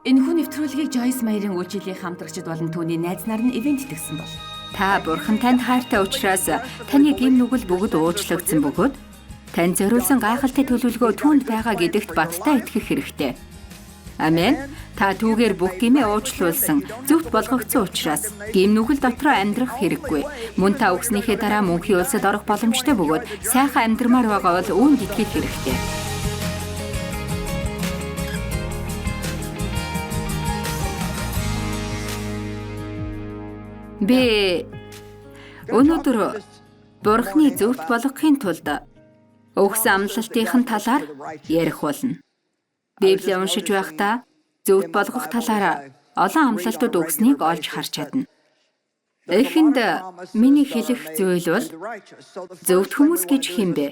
Энэхүү нэвтрүүлгийг Joyce Meyer-ийн үйлчлэлийн хамтрагчид болон түүний найз нар нь ивент тэгсэн бол. Та бурхан танд хайртай учраас таны гэм нүгэл бүгд уучлагдсан бөгөөд тань зориулсан гайхалтай төлөвлөгөө түүнд байгаа гэдэгт баттай итгэх хэрэгтэй. Амен. Та түүгээр бүх гэмээ уучлуулсан, зөвхт болгогдсон учраас гэм нүгэл дотроо амьдрах хэрэггүй. Мөн та үхснийхээ дараа мөнхийн улсад орох боломжтой бөгөөд сайхан амьдрмаар байгаа бол үүнд итгэх хэрэгтэй. Би өнөөдөр Бурхны зөвхт болгохын тулд өгсөн амлалтын талаар ярих болно. Библийг уншиж байхдаа зөвхт болгох талаар олон амлалтууд өгснийг олж харж чадна. Эхэнд миний хэлэх зүйл бол зөвхт хүмүүс гэж хэн бэ?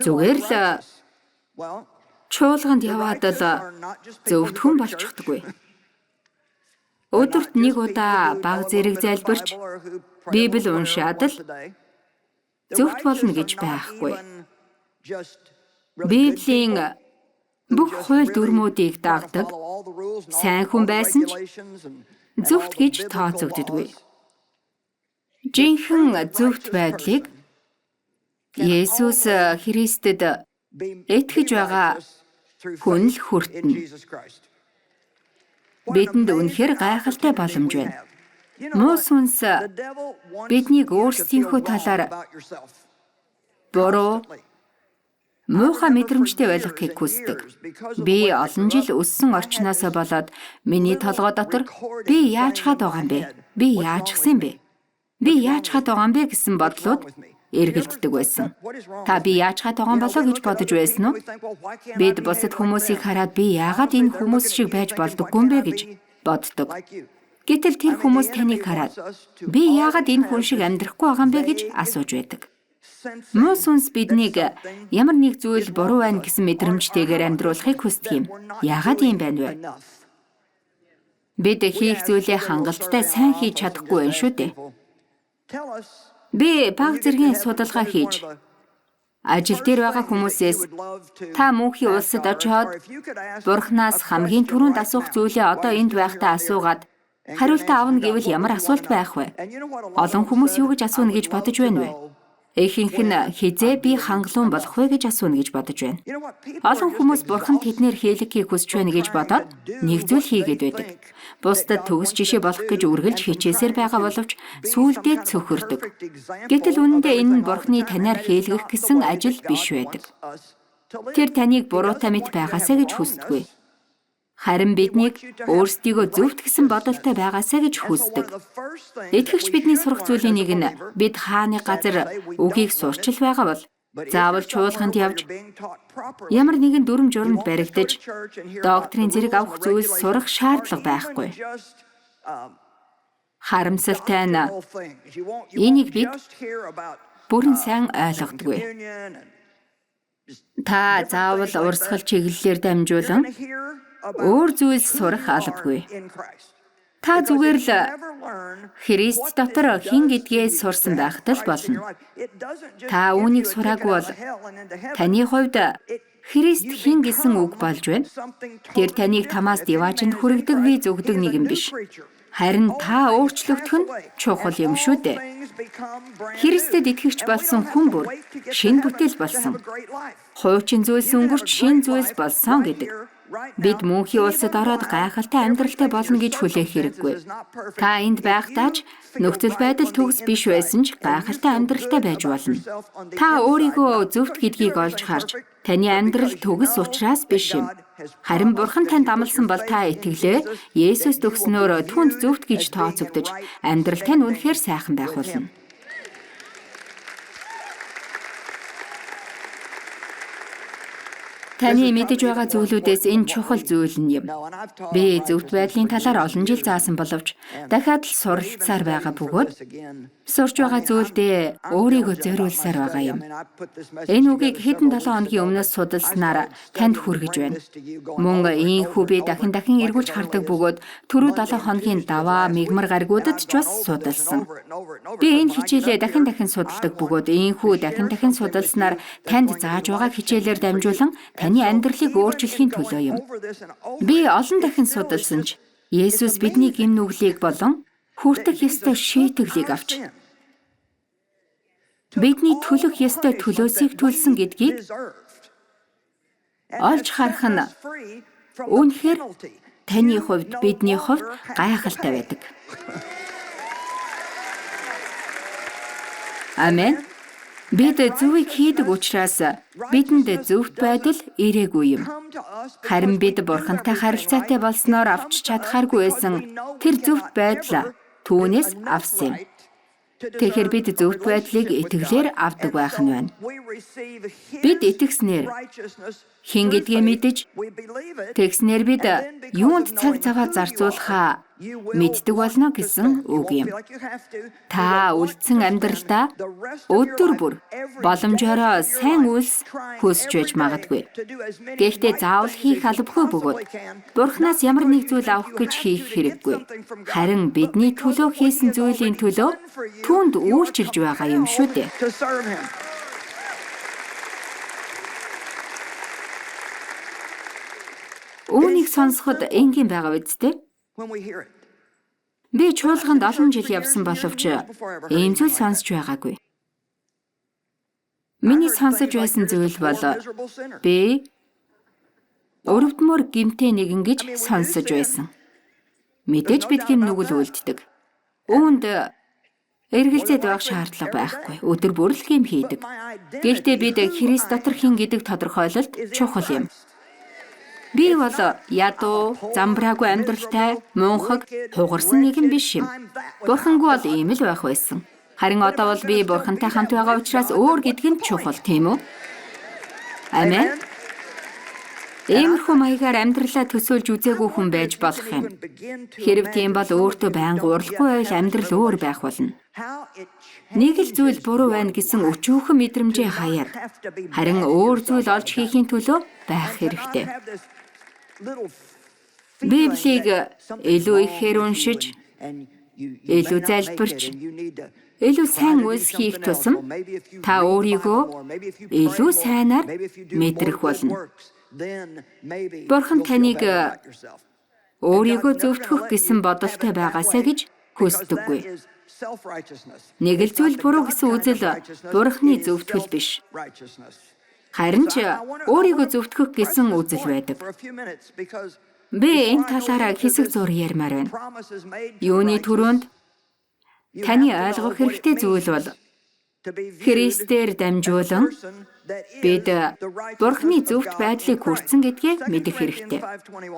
Зүгээр л чуулганд яваад л зөвхт хүн болчихдоггүй. Өдөрт нэг удаа баг зэрэг залбирч Библи уншаад л зөвхт болно гэж байхгүй. Библийн бүх хууль дүрмүүдийг дагдаг сайн хүн байсан ч зөвхт гэж тооцогддоггүй. Жинхэнэ зөвхт байдлыг Есүс Христэд итгэж байгаа хүн л хүртэнэ. Бидэнд үнэхээр гайхалтай боломж байна. Муу сүнс биднийг өөрсдийнхөө талаар буруу муухай мэдрэмжтэй байлгахыг хүсдэг. Би олон жил өссөн орчноосоо болоод миний толгой дотор би яаж хаад байгаа юм бэ? Би яажсан юм бэ? Би яаж хаад байгаа юм бэ гэсэн бодлууд эргэлддэг байсан. Та би яаж хаад байгаа юм болоо гэж бодож байсан уу? Бид бусад хүмүүсийг хараад би яагаад энэ хүмүүс шиг байж болдоггүй юм бэ гэж боддог. Гэтэл тэр хүмүүс таныг хараад би яагаад энэ хүн шиг амьдрахгүй байгаа юм бэ гэж асууж байдаг. Муу сүнс биднийг ямар нэг зүйл буруу байна гэсэн мэдрэмжтэйгээр амьдруулахыг хүсдэг юм. Яагаад ийм байна вэ? Бид хийх зүйлээ хангалттай сайн хийж чадахгүй байна шүү дээ. Би баг зэргийн судалгаа хийж ажил дээр байгаа хүмүүсээс та мөнхийн улсад очиод Бурханаас хамгийн түрүүнд асуух зүйлээ одоо энд байхдаа асуугаад хариултаа авна гэвэл ямар асуулт байх вэ? Олон хүмүүс юу гэж асууна гэж бодож байна вэ? Ихэнх нь хизээ би хангалуун болох вэ гэж асууна гэж бодож байна. Олон хүмүүс бурхан тэднэр хийлгэхийг хүсэж байна гэж бодоод нэг зүйл хийгээд байдаг. Бусдад төгс жишээ болох гэж үргэлж хичээсээр байгаа боловч сүүлдээ цөхөрдөг. Гэтэл үнэндээ энэ нь бурханы танаар хийлгэх гэсэн ажил биш байдаг. Тэр таныг буруутай мэт байгаасаа гэж хүсдэггүй. Харин биднийг өөрсдийгөө зөвхт гэсэн бодолтой байгаасаа гэж хүсдэг. Итгэгч бидний сурах зүйлийн нэг нь бид хааны газар үгийг сурчил байгаа бол заавал чуулганд явж ямар нэгэн дүрм журамд баригдаж доктрин зэрэг авах зүйлс сурах шаардлага байхгүй. Харамсалтай нь энийг бид бүрэн сайн ойлгодгүй. Та заавал урсгал чиглэлээр дамжуулан өөр зүйлс сурах албагүй. Та зүгээр л Христ дотор хэн гэдгээ сурсан байхад л болно. Та үүнийг сураагүй бол таны хувьд Христ хэн гэсэн үг болж байна. Тэр таныг тамаас диваажинд хүргэдэг виз өгдөг нэгэн биш. Харин та өөрчлөгдөх нь чухал юм шүү дээ. Христэд итгэгч болсон хүн бүр шинэ бүтээл болсон. Хуучин зүйлс өнгөрч шинэ зүйлс болсон гэдэг. Бид мөнхийн улсад ороод гайхалтай амьдралтай болно гэж хүлээх хэрэггүй. Та энд байхдаа ч нөхцөл байдал төгс биш байсан ч гайхалтай амьдралтай байж болно. Та өөрийгөө зөвхт гэдгийг олж харж таны амьдрал төгс учраас биш юм. Харин Бурхан танд амласан бол та итгэлээ Есүс төгснөөр түүнд зөвхт гэж тооцогдож амьдрал тань үнэхээр сайхан байх болно. Таны мэдэж байгаа зүйлүүдээс энэ чухал зүйл нь юм. Би зөвхт байдлын талаар олон жил заасан боловч дахиад л суралцсаар байгаа бөгөөд сурч байгаа зүйлдээ өөрийгөө зориулсаар байгаа юм. Энэ үгийг хэдэн 7 хоногийн өмнөөс судалснаар танд хүргэж байна. Мөн ийхүү би дахин дахин эргүүлж хардаг бөгөөд түрүү 7 хоногийн даваа мигмар гаригуудад ч бас судалсан. Би энэ хичээлээ дахин дахин судалдаг бөгөөд ийхүү дахин дахин судалснаар танд зааж байгаа хичээлээр дамжуулан таны амьдралыг өөрчлөхийн төлөө юм. Би олон дахин судалсан ч Есүс бидний гэм нүглийг болон хүртэх ёстой шийтгэлийг авч бидний төлөх ёстой төлөөсийг төлсөн гэдгийг олж харах нь үнэхээр таны хувьд, бидний хувьд гайхалтай байдаг. Амен. Бид зөвийг хийдэг учраас бидэнд зөвхт байдал ирээгүй юм. Харин бид Бурхантай харилцаатай болсноор авч чадхааргүй байсан тэр зөвхт байдал түүнээс авсан юм. Тэгэхээр бид зөвхт байдлыг итгэлээр авдаг байх нь байна. Бид итгэснээр хэн гэдгээ мэдэж, тэгснээр бид юунд цаг заваа зарцуулахаа мэддэг болно гэсэн үг юм. Та үлдсэн амьдралдаа өдөр бүр боломжоороо сайн үйлс хүсч байж магадгүй. Гэхдээ заавал хийх албагүй бөгөөд Бурханаас ямар нэг зүйл авах гэж хийх хэрэггүй. Харин бидний төлөө хийсэн зүйлийн төлөө түүнд үйлчилж байгаа юм шүү дээ. Үүнийг сонсоход энгийн байгаа биз дээ? Би чуулганд олон жил явсан боловч ийм зүйл сонсч байгаагүй. Миний сонсож байсан зүйл бол би өрөвдмөр гэмтэй нэгэн гэж сонсож байсан. Мэдээж бид гэм нүгэл үлддэг. Үүнд эргэлзээд байх шаардлага байхгүй. Өдөр бүр л гэм хийдэг. Гэхдээ бид Христ дотор хэн гэдэг тодорхойлолт чухал юм. Би бол ядуу, замбраагүй амьдралтай, мунхаг, хугарсан нэгэн биш юм. Бурхангүй бол ийм л байх байсан. Харин одоо бол би Бурхантай хамт байгаа учраас өөр гэдэг нь чухал, тийм үү? Амен. Иймэрхүү маягаар амьдралаа төсөөлж үзээгүй хүн байж болох юм. Хэрв тийм бол өөртөө байнга уурлахгүй байвал амьдрал өөр байх болно. Нэг л зүйл буруу байна гэсэн өчүүхэн мэдрэмжээ хаяад харин өөр зүйл олж хийхийн төлөө байх хэрэгтэй. Библийг илүү ихээр уншиж, илүү залбирч, илүү сайн үйлс хийх тусам та өөрийгөө илүү сайнаар мэдрэх болно. Бурхан таныг өөрийгөө зөвтгөх гэсэн бодолтой байгаасай гэж хүсдэггүй. Нэг л зүйл буруу гэсэн үзэл Бурханы зөвтгөл биш. Харин ч өөрийгөө зөвтгөх гэсэн үзэл байдаг. Би энэ талаараа хэсэг зур ярмаар байна. Юуны түрүүнд таны ойлгох хэрэгтэй зүйл бол Христээр дамжуулан бид Бурхны зөвхт байдлыг хүртсэн гэдгээ мэдэх хэрэгтэй.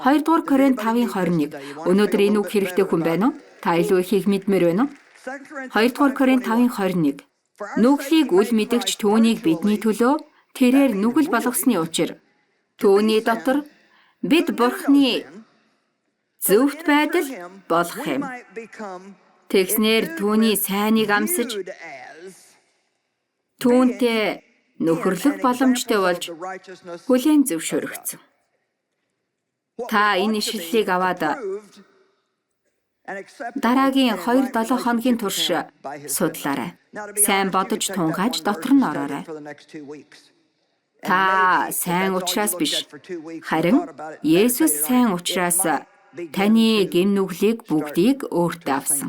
2 дугаар Коринт 5:21. Өнөөдөр энэ үг хэрэгтэй хүн байна уу? Та илүү ихийг мэдмээр байна уу? 2 дугаар Коринт 5:21. Нүглийг үл мэдэгч түүнийг бидний төлөө тэрээр нүгэл болгосны учир түүний дотор бид Бурхны зөвхт байдал болох юм. Тэгснээр түүний сайныг амсаж түүнтэй нөхөрлөх боломжтой болж хүлээн зөвшөөрөгдсөн. Та энэ ишлэлийг аваад дараагийн 2-7 хоногийн турш судлаарай. Сайн бодож тунгааж дотор нь ороорой. Та сайн учраас биш, харин Есүс сайн учраас таны гэм нүглийг бүгдийг өөртөө авсан.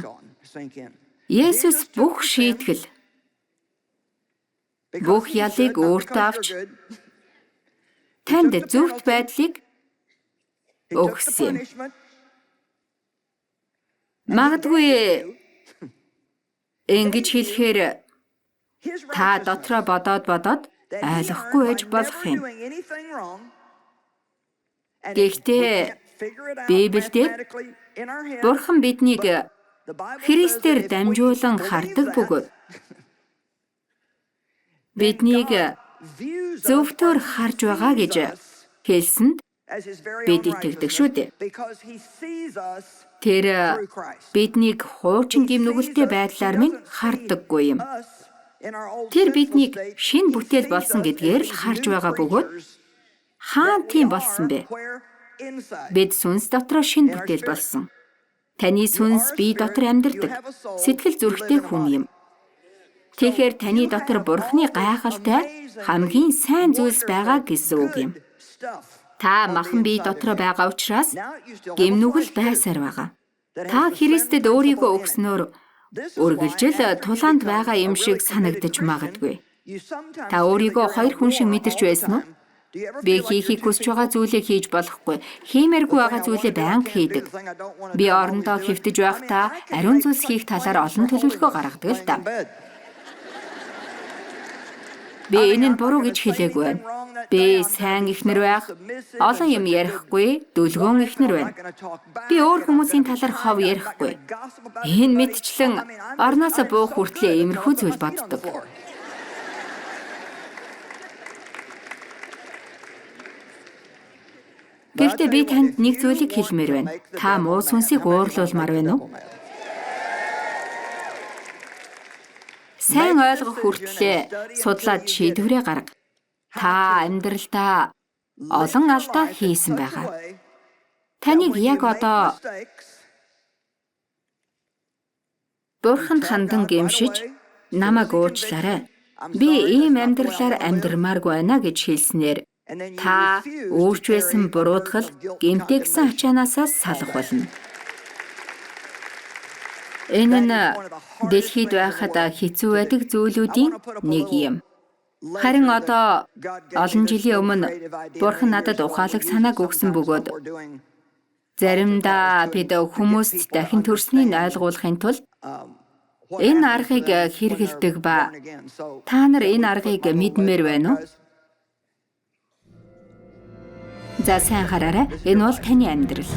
Есүс бүх шийтгэл, бүх ялыг өөртөө авч танд зөвхт байдлыг өгсөн юм. Магадгүй ингэж хэлэхээр та дотроо бодоод ойлгохгүй байж болох юм. Гэхдээ Библиэд Бурхан биднийг Христээр дамжуулан хардаг бөгөөд биднийг зөвхтөөр харж байгаа гэж хэлсэнд бид итгэдэг шүү дээ. Тэр биднийг хуучин гэм нүгэлтэй байдлаар минь хардаггүй юм. Тэр биднийг шинэ бүтээл болсон гэдгээр л харж байгаа бөгөөд хаан тийм болсон бэ? Бид сүнс дотроо шинэ бүтээл болсон. Таны сүнс бие дотор амьдардаг сэтгэл зүрхтэй хүн юм. Тэгэхээр таны дотор Бурхны гайхалтай хамгийн сайн зүйлс байгаа гэсэн үг юм. Та махан бие дотор байгаа учраас гэм нүгэл байсаар байгаа. Та Христэд өөрийгөө өгснөөр үргэлжил тулаанд байгаа юм шиг санагдаж магадгүй. Та өөрийгөө хоёр хүн шиг мэдэрч байсан уу? Би хийхийг хүсэж байгаа зүйлээ хийж болохгүй. Хиймээргүй байгаа зүйлээ байнга хийдэг. Би орондоо хэвтэж байхдаа ариун зүйлс хийх талаар олон төлөвлөгөө гаргадаг л да. Би энэ нь буруу гэж хэлээгүй байна. Би сайн эхнэр байх, олон юм ярихгүй, дүлгөөн эхнэр байна. Би өөр хүмүүсийн талаар хов ярихгүй. Энэ мэтчлэн орноосоо буух хүртлээр иймэрхүү зүйл боддог. Гэхдээ би танд нэг зүйлийг хэлмээр байна. Та муу сүнсийг уурлуулмаар байна уу? Сайн ойлгох хүртлээр судлаад шийдвэрээ гарга. Та амьдралдаа олон алдаа хийсэн байгаа. Таныг яг одоо Бурханд хандан гэмшиж намайг уучлаарай. Би ийм амьдралаар амьдрмааргүй байна гэж хэлснээр та өөрч байсан буруутгал гэмтээгсэн ачаанаасаа салах болно. Энэ нь дэлхийд байхад хэцүү байдаг зүйлүүдийн нэг юм. Харин одоо олон жилийн өмнө Бурхан надад ухаалаг санааг өгсөн бөгөөд заримдаа бид хүмүүст дахин төрснийг ойлгуулахын тулд энэ аргыг хэрэглэдэг ба та нар энэ аргыг мэдмээр байна уу? За сайн хараарай. Энэ бол таны амьдрал.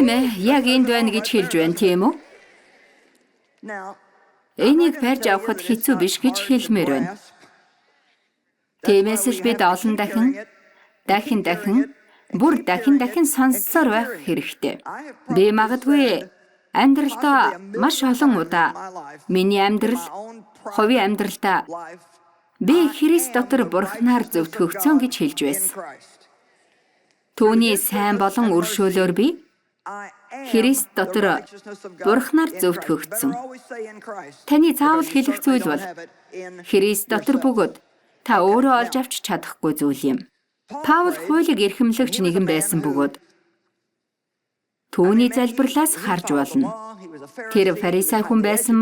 Тийм ээ, яг энд байна гэж хэлж байна, тийм үү? Энийг барьж авахд хэцүү биш гэж хэлмээр байна. Тиймээс л бид олон дахин, дахин дахин, бүр дахин дахин сонссоор байх хэрэгтэй. Би магадгүй амьдралдаа маш олон удаа миний амьдрал, хувийн амьдралдаа би Христ дотор Бурханаар зөвтгөгдсөн гэж хэлж байсан. Түүний сайн болон өршөөлөөр би Христ дотор Бурханаар зөвтгөгдсөн. Таны заавал хэлэх зүйл бол Христ дотор бөгөөд та өөрөө олж авч чадахгүй зүйл юм. Паул хуулийг эрхэмлэгч нэгэн байсан бөгөөд түүний залбирлаас харж болно. Тэр фарисей хүн байсан,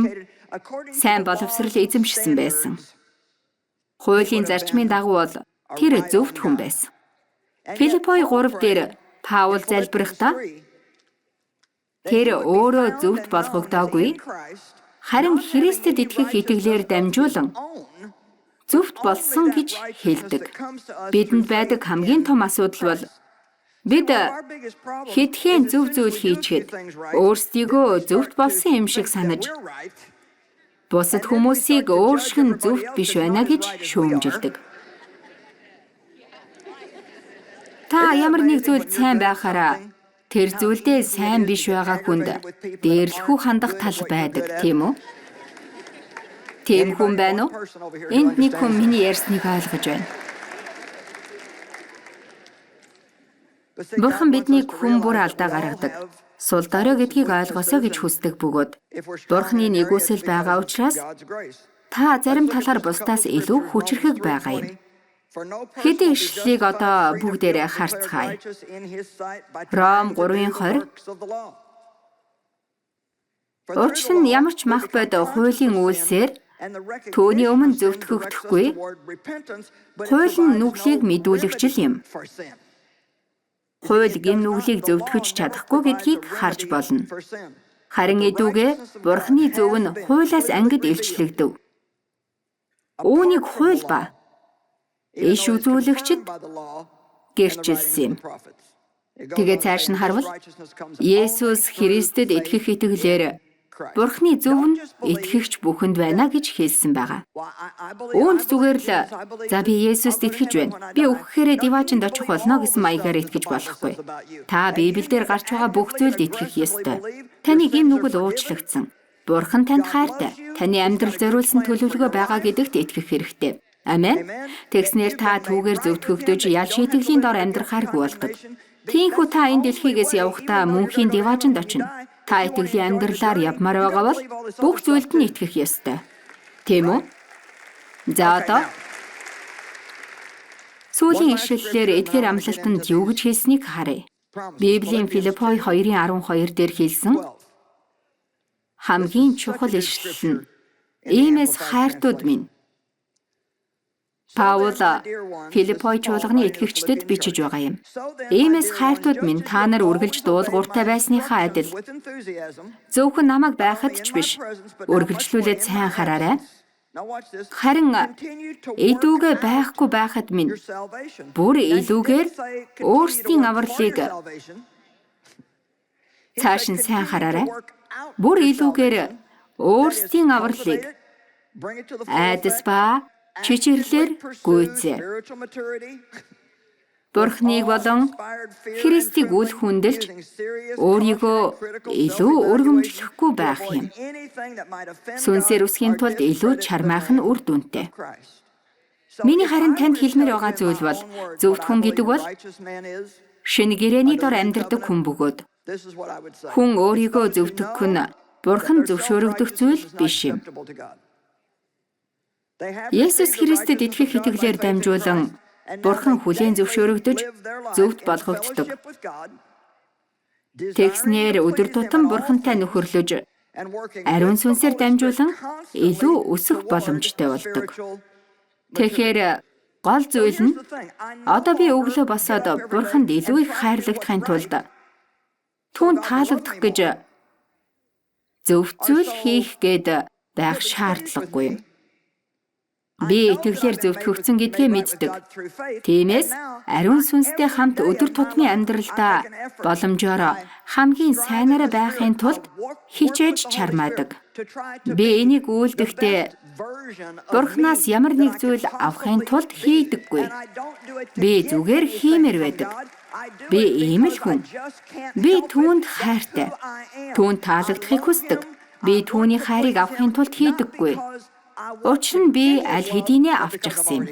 сайн боловсрол эзэмшсэн байсан. Хуулийн зарчмын дагуу бол тэр зөвхт хүн байсан. Филиппой 3 дээр Паул залбирахдаа тэр өөрөө зөвхт болгогдоогүй, харин Христэд итгэх итгэлээр дамжуулан зөвхт болсон гэж хэлдэг. Бидэнд байдаг хамгийн том асуудал бол бид хэдхэн зөв зүйл хийчихэд өөрсдийгөө зөвхт болсон юм шиг санаж бусад хүмүүсийг өөршгөн зөвхт биш байна гэж шүүмжилдэг. Та ямар нэг зүйл сайн байхаараа тэр зүйлдээ сайн биш байгаа хүнд дээрлэхүү хандах тал байдаг, тийм үү? Тийм хүн байна уу? Энд нэг хүн миний ярьсныг ойлгож байна. Бурхан биднийг хүн бүр алдаа гаргадаг. Сул дорой гэдгийг ойлгосоо гэж хүсдэг бөгөөд Бурханы нэгүсэл байгаа учраас та зарим талаар бусдаас илүү хүчрхэг байгаа юм. Хэдэн ишлэлийг одоо бүгдээрээ харцгаая. Ром 3:20. Учир нь ямар ч мах бод хуулийн үйлсээр түүний өмнө зөвтгөгдөхгүй. Хууль нь нүглийг мэдүүлэгч л юм. Хууль гэм нүглийг зөвтгөж чадахгүй гэдгийг харж болно. Харин эдүүгээ Бурхны зөв нь хуулиас ангид илчлэгдэв. Үүнийг хууль ба иш үзүүлэгчид гэрчилсэн юм. Тэгээ цааш нь харвал Есүс Христэд итгэх итгэлээр Бурхны зөв нь итгэгч бүхэнд байна гэж хэлсэн байгаа. Үүнд зүгээр л за би Есүст итгэж байна. Би үхэхээрээ диваажинд очих болно гэсэн маягаар итгэж болохгүй. Та Библиэлд гарч байгаа бүх зүйлд итгэх ёстой. Таны гэм нүгэл уучлагдсан. Бурхан танд хайртай. Таны амьдрал зориулсан төлөвлөгөө байгаа гэдэгт итгэх хэрэгтэй. Амен. Тэгснээр та түүгээр зөвтгөгдөж ял шийтгэлийн дор амьдрахааргүй болдог. Тийхүү та энэ дэлхийгээс явахдаа мөнхийн диваажинд очино. Та итгэлийн амьдралаар явмаар байгаа бол бүх зүйлд нь итгэх ёстой. Тийм үү? За одоо сүүлийн ишлэлээр эдгээр амлалтанд юу гэж хэлснийг харъя. Библийн Филиппой 2:12 дээр хэлсэн хамгийн чухал ишлэл нь иймээс хайртууд минь. Паул Филиппой чуулганы итгэгчдэд бичиж байгаа юм. Иймээс хайртууд минь та нар үргэлж дуулууртай байсныхаа адил зөвхөн намайг байхад ч биш үргэлжлүүлээд сайн хараарай. Харин илүүгээ байхгүй байхад минь бүр илүүгээр өөрсдийн авралыг цааш нь сайн хараарай. Бүр илүүгээр өөрсдийн авралыг айдас ба чичирлэр гүйцээ. Бурхныг болон Христийг үл хүндэлж өөрийгөө илүү өргөмжлөхгүй байх юм. Сүнсээр өсөхийн тулд илүү чармайх нь үр дүнтэй. Миний харин танд хэлмээр байгаа зүйл бол зөвхт хүн гэдэг бол шинэ гэрээний дор амьдардаг хүн бөгөөд хүн өөрийгөө зөвтгөх нь Бурхан зөвшөөрөгдөх зүйл биш юм. Есүс Христэд итгэх итгэлээр дамжуулан Бурхан хүлээн зөвшөөрөгдөж зөвхт болгогддог. Тэгснээр өдөр тутам Бурхантай нөхөрлөж ариун сүнсээр дамжуулан илүү өсөх боломжтой болдог. Тэгэхээр гол зүйл нь одоо би өглөө босоод Бурханд илүү их хайрлагдахын тулд түүнд таалагдах гэж зөв зүйл хийх гээд байх шаардлагагүй юм. Би итгэлээр зөвтгөгдсөн гэдгээ мэддэг. Тиймээс ариун сүнстэй хамт өдөр тутмын амьдралдаа боломжоор хамгийн сайнаараа байхын тулд хичээж чармаадаг. Би энийг үйлдэхдээ Бурханаас ямар нэг зүйл авахын тулд хийдэггүй. Би зүгээр хиймээр байдаг. Би ийм л хүн. Би түүнд хайртай. Түүнд таалагдахыг хүсдэг. Би түүний хайрыг авахын тулд хийдэггүй. Учир нь би аль хэдийнэ авчихсан юм.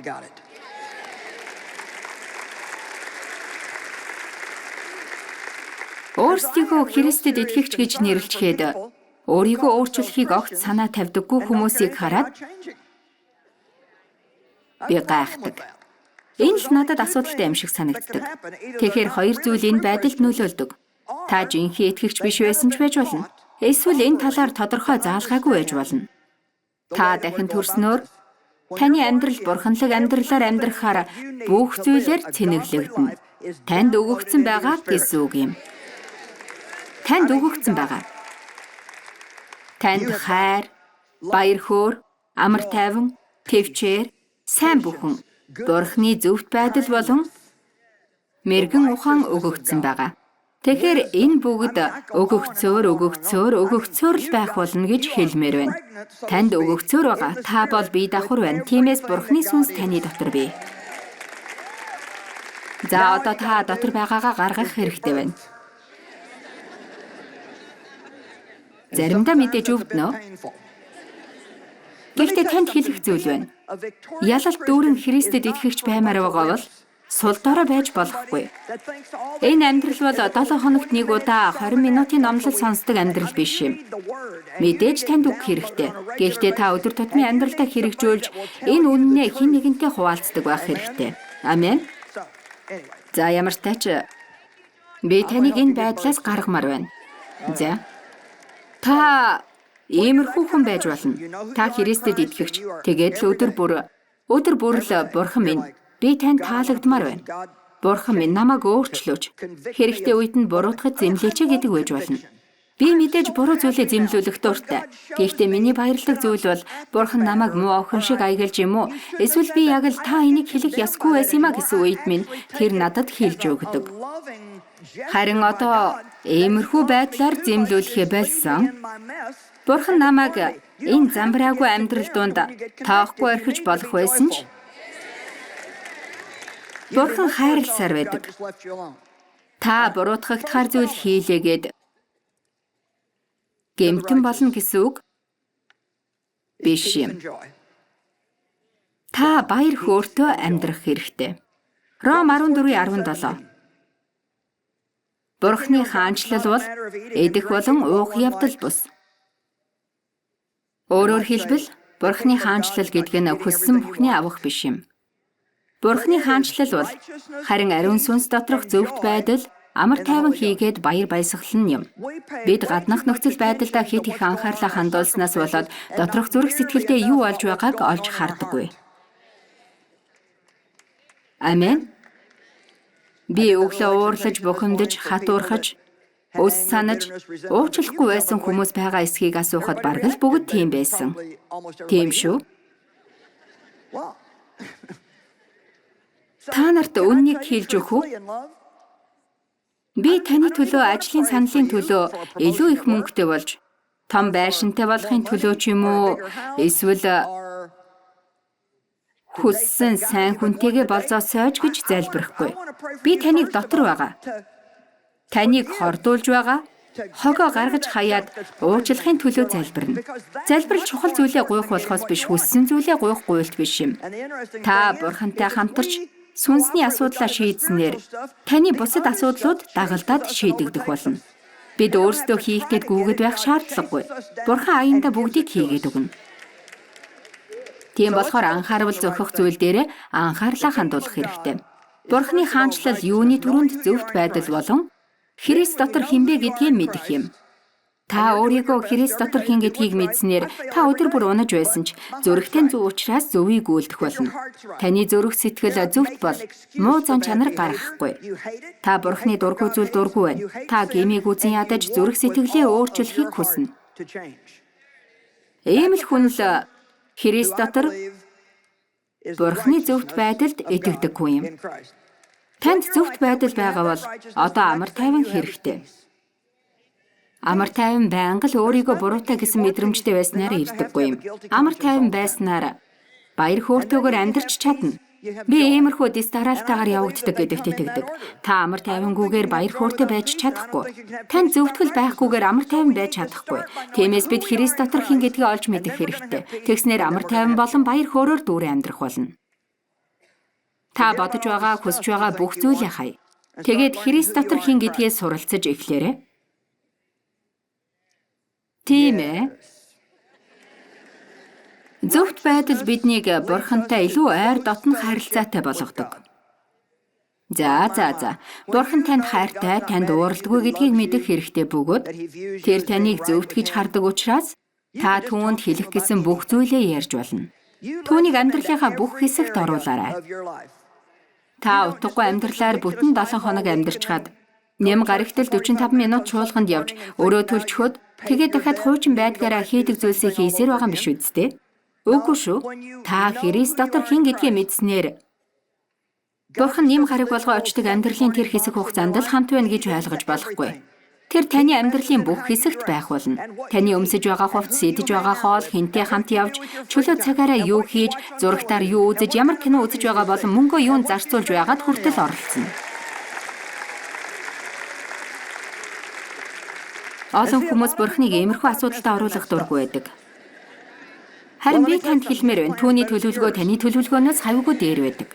Өөрсдийгөө Христэд итгэгч гэж нэрлэчихэд өөрийгөө өөрчлөхийг огт санаа тавьдаггүй хүмүүсийг хараад би гайхдаг. Энэ л надад асуудалтай юм шиг санагддаг. Тэгэхээр хоёр зүйл энэ байдалд нөлөөлдөг. Та жинхэнэ итгэгч биш байсан ч байж болно. Эсвэл энэ талаар тодорхой заалгаагүй байж болно. Та дахин төрснөөр таны амьдрал бурханлаг амьдралаар амьдрахаар бүх зүйлээр цэнэглэгдэнэ. Танд өгөгдсөн байгаа гэсэн үг юм. Танд өгөгдсөн байгаа. Танд хайр, баяр хөөр, амар тайван, тэвчээр, сайн бүхэн, Бурхны зөвхт байдал болон мэргэн ухаан өгөгдсөн байгаа. Тэгэхээр энэ бүгд өгөгцөөр өгөгцөөр өгөгцөөр л байх болно гэж хэлмээр байна. Танд өгөгцөөр байгаа. Та бол бие давхар байна. Тиймээс Бурхны сүнс таны дотор бий. За одоо та дотор байгаагаа гаргах хэрэгтэй байна. Заримдаа мэдээж өвднө. Гэхдээ танд хэлэх зүйл байна. Ялалт дүүрэн Христэд итгэгч баймаар байгаа бол сул дорой байж болохгүй. Энэ амьдрал бол 7 хоногт нэг удаа 20 минутын номлол сонсдог амьдрал биш юм. Мэдээж танд үг хэрэгтэй. Гэхдээ та өдөр тутмын амьдралдаа хэрэгжүүлж энэ үннээ хэн нэгэнтэй хуваалцдаг байх хэрэгтэй. Амен. За ямар ч тач би таныг энэ байдлаас гаргамаар байна. За. Та иймэрхүү хүн байж болно. Та Христэд итгэгч. Тэгээд л өдөр бүр л Бурхан минь би танд таалагдмаар байна. Бурхан минь намайг өөрчлөөч. Хэрэгтэй үед нь буруутгаж зэмлээч гэдэг байж болно. Би мэдээж буруу зүйлээ зэмлүүлэх дуртай. Гэхдээ миний баярладаг зүйл бол Бурхан намайг муу охин шиг аягалж юм уу? Эсвэл би яг л та энийг хэлэх ёсгүй байсан юм а гэсэн үед минь тэр надад хэлж өгдөг. Харин одоо иймэрхүү байдлаар зэмлүүлэхээ болсон. Бурхан намайг энэ замбраагүй амьдрал дунд тоохгүй орхиж болох байсан ч Бурхан хайрласаар байдаг. Та буруутгагдахаар зүйл хийлээгээд гэмтэн болно гэсэн үг биш юм. Та баяр хөөртэй амьдрах хэрэгтэй. Ром 14:17. Бурхны хаанчлал бол идэх болон уух явдал бус. Өөрөөр хэлбэл Бурхны хаанчлал гэдэг нь хүссэн бүхний авах биш юм. Бурхны хаанчлал бол харин ариун сүнс доторх зөвхт байдал, амар тайван хийгээд баяр баясгалан нь юм. Бид гаднах нөхцөл байдалдаа хэт их анхаарлаа хандуулснаас болоод доторх зүрх сэтгэлдээ юу болж байгааг олж хардаггүй. Амен. Би өглөө уурлаж, бухимдаж, хатуурхаж, өс санаж, уучлахгүй байсан хүмүүс байгаа эсхийг асуухад бараг л бүгд тийм байсан. Тийм шүү. Та нарт үннийг хэлж өгөх үү? Би таны төлөө ажлын саналын төлөө илүү их мөнгөтэй болж, том байшинтай болохын төлөө ч юм уу, эсвэл хүссэн сайн хүнтэйгээ болзоосойж гэж залбирахгүй. Би таныг дотор байгаа. Таныг хордуулж байгаа. Хогоо гаргаж хаяад уучлахын төлөө залбирна. Залбирал чухал зүйлээ гуйх болохоос биш, хүссэн зүйлээ гуйх гуйлт биш юм. Та Бурхантай хамтарч сүнсний асуудлаа шийдснээр таны бусад асуудлууд дагалдаад шийдэгдэх болно. Бид өөрсдөө хийх гээд гүгэд байх шаардлагагүй. Бурхан аяндаа бүгдийг хийгээд өгнө. Тийм болохоор анхаарал зохих зүйл дээрээ анхаарлаа хандуулах хэрэгтэй. Бурханы хаанчлал юуны түрүүнд зөвхт байдал болон Христ дотор хинбэ гэдгийг мэдэх юм. Та өөрийгөө Христ дотор хэн гэдгийг мэдснээр та өдөр бүр унаж байсан ч зүрхтэн зөв учраас зөвийг үйлдэх болно. Таны зүрх сэтгэл зөвхт бол муу зан чанар гаргахгүй. Та Бурханы дургүй зүйл дургүй байна. Та гмийг үзэн ядаж зүрх сэтгэлээ өөрчлөхийг хүснэ. Ийм л хүн л Христ дотор Бурханы зөвхт байдалд итгэдэг хүн юм. Танд зөвхт байдал байгаа бол одоо амар тайван хэрэгтэй. Амар тайван байнга л өөрийгөө буруутай гэсэн мэдрэмжтэй байснаар ирдэггүй юм. Амар тайван байснаар баяр хөөртэйгээр амьдарч чадна. Би иймэрхүү дис дараалтайгаар явагддаг гэдэгт итгэдэг. Та амар тайвангүйгээр баяр хөөртэй байж чадахгүй. Танд зөвтгөл байхгүйгээр амар тайван байж чадахгүй. Тиймээс бид Христ дотор хэн гэдгийг олж мэдэх хэрэгтэй. Тэгснээр амар тайван болон баяр хөөрөөр дүүрэн амьдрах болно. Та бодож байгаа, хүсэж байгаа бүх зүйлээ хай. Тэгээд Христ дотор хэн гэдгээ суралцаж эхлээрэй. Тийм ээ. Зөвхт байдал биднийг Бурхантай илүү ойр дотн харилцаатай болгодог. За. Бурхан танд хайртай, танд уурладгүй гэдгийг мэдэх хэрэгтэй бөгөөд тэр таныг зөвхт гэж хардаг учраас та түүнд хэлэх гэсэн бүх зүйлээ ярьж болно. Түүнийг амьдралынхаа бүх хэсэгт оруулаарай. Та утгагүй амьдралаар бүтэн 7 хоног амьдарчхаад нэм гарагтал 45 минут чуулганд явж өрөө төлчхөөд тэгээд дахиад хуучин байдгаараа хийдэг зүйлсээ хийсээр байгаа юм биш үсттэй? Үгүй шүү. Та Христ дотор хэн гэдгээ мэдснээр Бурхан нэм гараг болгоо очдог амьдралын тэр хэсэг хугацаанд л хамт байна гэж ойлгож болохгүй. Тэр таны амьдралын бүх хэсэгт байх болно. Таны өмсөж байгаа хувцас, идэж байгаа хоол, хэнтэй хамт явж, чөлөө цагаараа юу хийж, зурагтаар юу үзэж, ямар кино үзэж байгаа болон мөнгөө юунд зарцуулж байгаад хүртэл оролцоно. Олон хүмүүс Бурханыг иймэрхүү асуудалд оруулах дургүй байдаг. Харин би танд хэлмээр байна. Түүний төлөвлөгөө таны төлөвлөгөөнөөс хавьгүй дээр байдаг.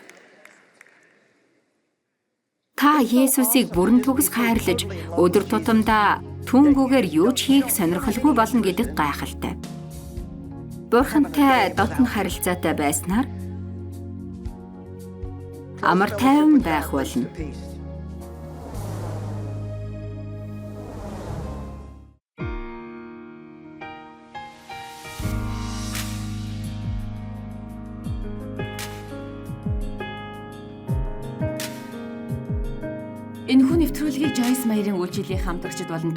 Та Есүсийг бүрэн төгс хайрлаж, өдөр тутамдаа түүнгүүгээр юу ч хийх сонирхолгүй болно гэдэг гайхалтай. Бурхантай дотн харилцаатай байснаар амар тайван байх болно. Энэхүү нэвтрүүлгийг Joyce Meyer-ийн үйлчлэлийн хамтрагчид болон